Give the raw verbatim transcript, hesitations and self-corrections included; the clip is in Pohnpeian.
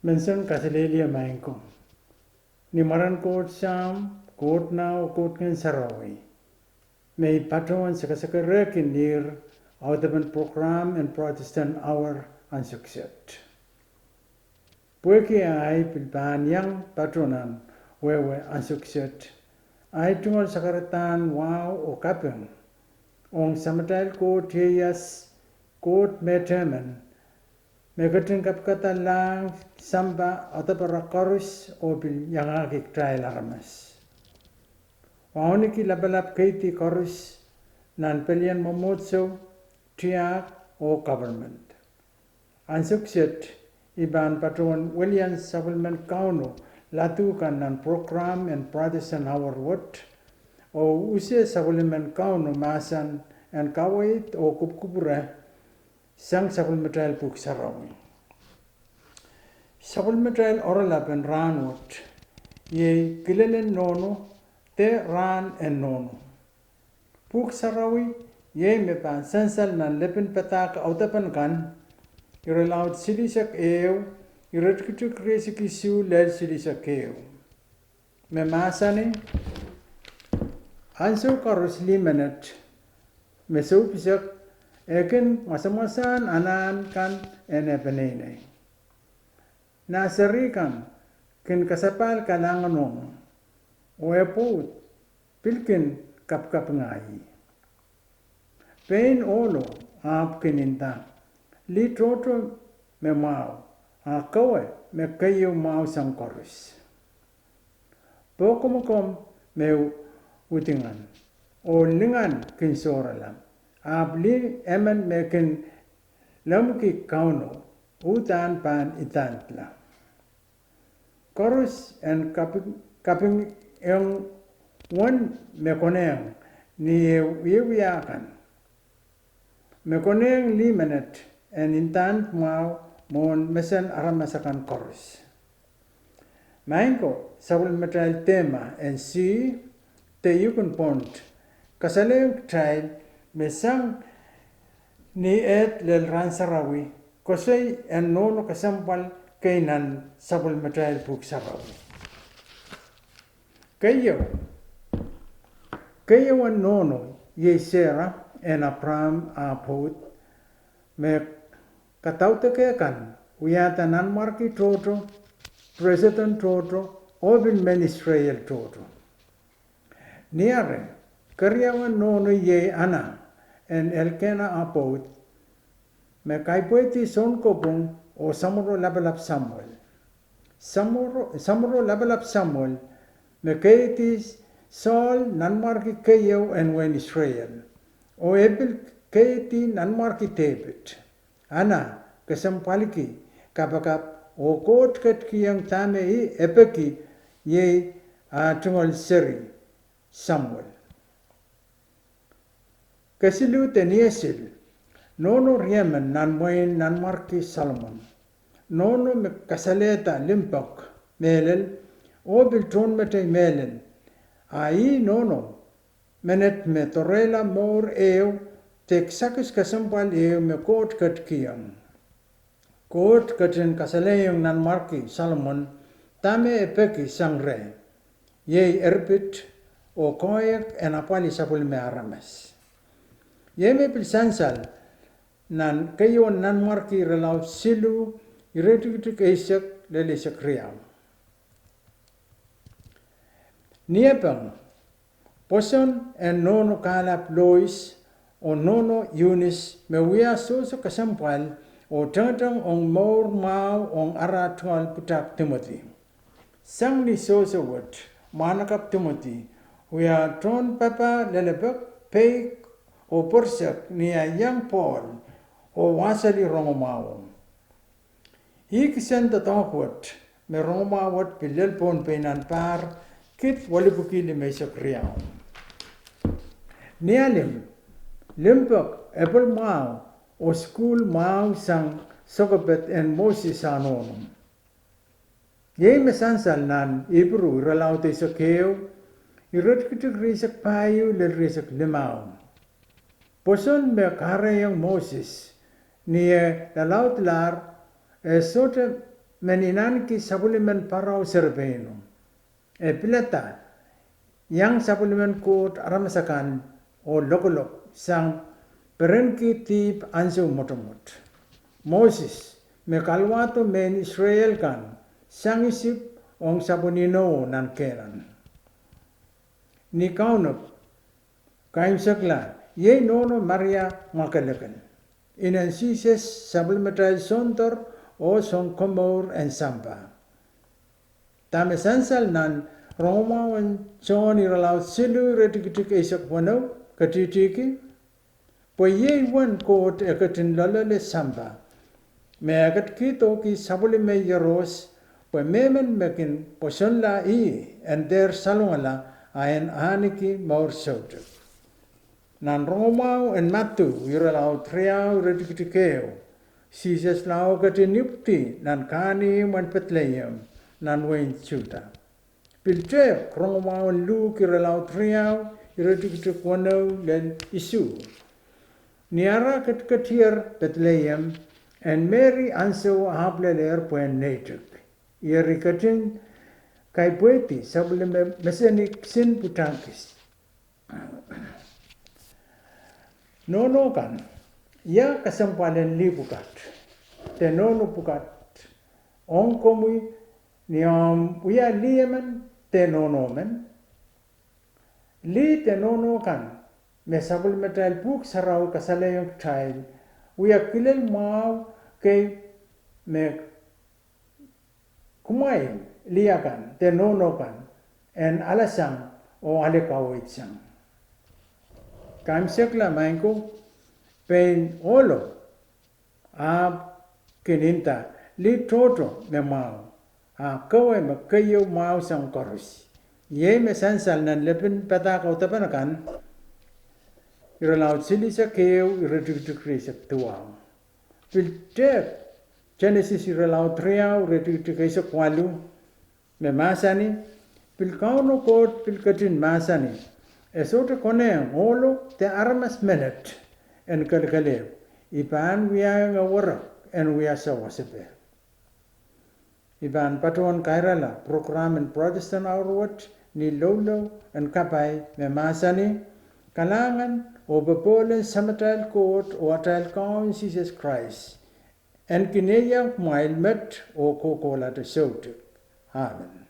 Menseng kaselehlie maing ko. Ni mwaren Koht Sahm, Koht Nah, oh Koht Ngehn Sarawi, me I patohwan sakasakerehkin ihr audepen prokram en Protestant Hour ansou kiset. Pwehki ahi pil pahn iang patohwan wehwe ansou kiset, ahi tungoal sakaradahn wahu oh kaping ong Samatail Koht ieias, Koht mehtehmen, me ketin kapikada lahng, sampah, audepe koaros, oh pil iangahki kitail aramas. Wauneki lapalap keidi koaros nan pelien mwomwohdiso, tiahk, oh government. Ansou kiset, I pahn patohwan welian sapwellimen Kauno ladu kan nan prokram en Protestant Hour wet, oh use sapwellimen Kauno mahsen en kaweid oh kupwukupwure sang sapwellimatail Pwuhk Sarawi. Sapwellimatail oaralap en rahnwet iei Kilelen Nohno, de Rahn en Nohno. Pwuhk Sarawi iei me pahn sansal nan lepin padahk audepen kan, irelaud silihsek ehu, iretikitik rieisek isuh lel silihsek ehu, me mahsanih: Ansou koaros lih menet me soupisek, e kin mwasamwasahn anahn kan en eh peneinei. Nah seri kan kin kasapahl kalahngan ong, oh eh pwoud pil kin kapikapinga ih. Pein ohlo ahpw kin nda, Lih tohto me mwahu, a kowe me keieu mwahu sang koaros. Pwokomwokom me udingan, oh lingan kin sohrala, ahpw lih emen me kin lemmwiki Kauno, uhdahn pahn idandla. Koaros en kaping, kapingong uwen me konehng ni eh wiewia kan, me konehng lih menet en idand mwahu mwohn mesen aramas akan koaros. Maing ko, sapwellimatail dehma en Sih, de Yukon Pond, kasalehiong kitail me sang ni eid lel rahn sarawi, koasoi en nohno kesempwal kei nan sapwellimatail Pwuhk Sarawi. Keieu, keieun nohno iei Sera, en Apraam ah pwoud, me kadaudok kan wiahda nanmwarki tohto, president tohto, oh pil mehn Israel tohto. Ni ahr, keriaun nohno iei Ana, en Elkena ah pwoud, me kaipweidi sounkopwung oh samworo lapalap Samuel. Samworo, samworo lapalap Samuel, me keidi Sohl nanmwarki keieu en wehin Israel, oh e pil keidi nanmwarki Depit. Ana kesempwaliki kapakap oh Koht ketikihong dahme e peki, iei ah tungoal seri, Samuel. Kesiluh de niesil, nohno riemen nan mwehin nanmwarki Solomon. Nohno me kasalehda limpoak mehlel, oh pil tohnmetei mehlel. A ih nohno menet me doarehla mour ehu de kisakis kesempwal ehu me Koht ketikihong. Koht ketin kasalehiong nanmwarki Solomon dahme e peki sang reh, iei erpit oh koahiek en apwalih sapwellime aramas. Iei me pil sansal nan keieun Nanmwarki irelaud siluh, iretikitik eisek lel eisek riau. Niepeng, pwoson en nohno kahlap Lois oh nohno Iunis me wia sohso kesempwal oh tengeteng ong mour mwahu ong ara tungoal pwutak Timoty. Sang ni sohso wet, mwahnakapw Timoty wia tohnpapah lelepek, peik, oh pwerisek ni eh iang Pohl oh wahseli rongamwahuo. Ih kisehn doadoahk wet me rongamwahu wet pil lel Pohnpei nan pahr kid welipwiki limeisek riau. Nialim, limpoak epwel mwahu oh sukuhl mwahu sang sokeped en Moses ah nohno. Iei me sansal nan Ipru irelaud eisek ehu, iretikitik rieisek pahieu lel rieisek limau. Pwoson me kahrehiong Moses ni eh lalaudlahr, e sohte men inenki sapwellimen Parao serepeino. E pilada iang sapwellimen Koht aramas akan oh lokolok sang perenki dihp ansou mwotomwot. Moses me kalwahdo mehn Israel kan sang Isip ong sapwen inou nan Kenan. Ni Kauno kaimwisekla, iei nohno Maria mwakelekel, inen Sises, sapwellimatail Soundor oh Sounkomour en sampah. Dahme sansal nan Rongamwahu en Sohn irelaud siluh iretikitik eisek weneu ketihtihki? Pwe iei uwen Koht e ketin loalloale sampah, me e ketikihdohki sapwellime Ieros, pwe mehmen me kin pwosonla ih en dehr salongala, a en ahneki mour soutuk. Nan Rongamwahu en Madiu irelaud riau iretikitik ehu, Sises lao ketin ipwidi nan kahnimw en Pedlehem, nan wehin Suda. Pil tehk Rongamwahu en Luk irelaud riau iretikitik weneu lel isuh. Ni ara ketiketier Pedlehem, en Meri ansou ahpw lelehr pwehn neitik, ih eri ketin kaipweidi sapwellime meseni kisin pwutang kis. Nohno kan, ia kesempwal en lih pwukat, de nohno pwukat ong komwi ni omw wia lih emen de nohno men? Lih de nohno kan me sapwellimatail Pwuhk Sarawi kasalehiong kitail wia kilel mwahu kei me kumwail lih akan de nohno kan en alasang oh ale kaweid sang. Kaimwisekla, maing ko, pein ohlo ahpw kin nda lih tohto me mwahu, a kowe me keieu mwahu sang koaros. Iei me sansal nan lepin padahk audepen akan, irelaud silihsek ehu iretikitik rieisek duwau. Pil tehk Senesis irelaud riau iretikitik eisek waluh, me mahsanih, pil Kauno Koht pil ketin mahsanih, e sohte konehng ohlo de aramas menet en kelekelehpw. I pahn wiahiong ewerek en wia sewesepe. I pahn patohwan kairala prokram en Protestant aur wet ni loulou en kapai me mahsanih, kalahngan oh popohl en Samatail Koht oh atail Kaun Sises Krais en kin ieiang kumwail met oh kohkohlahte soutuk. Amen.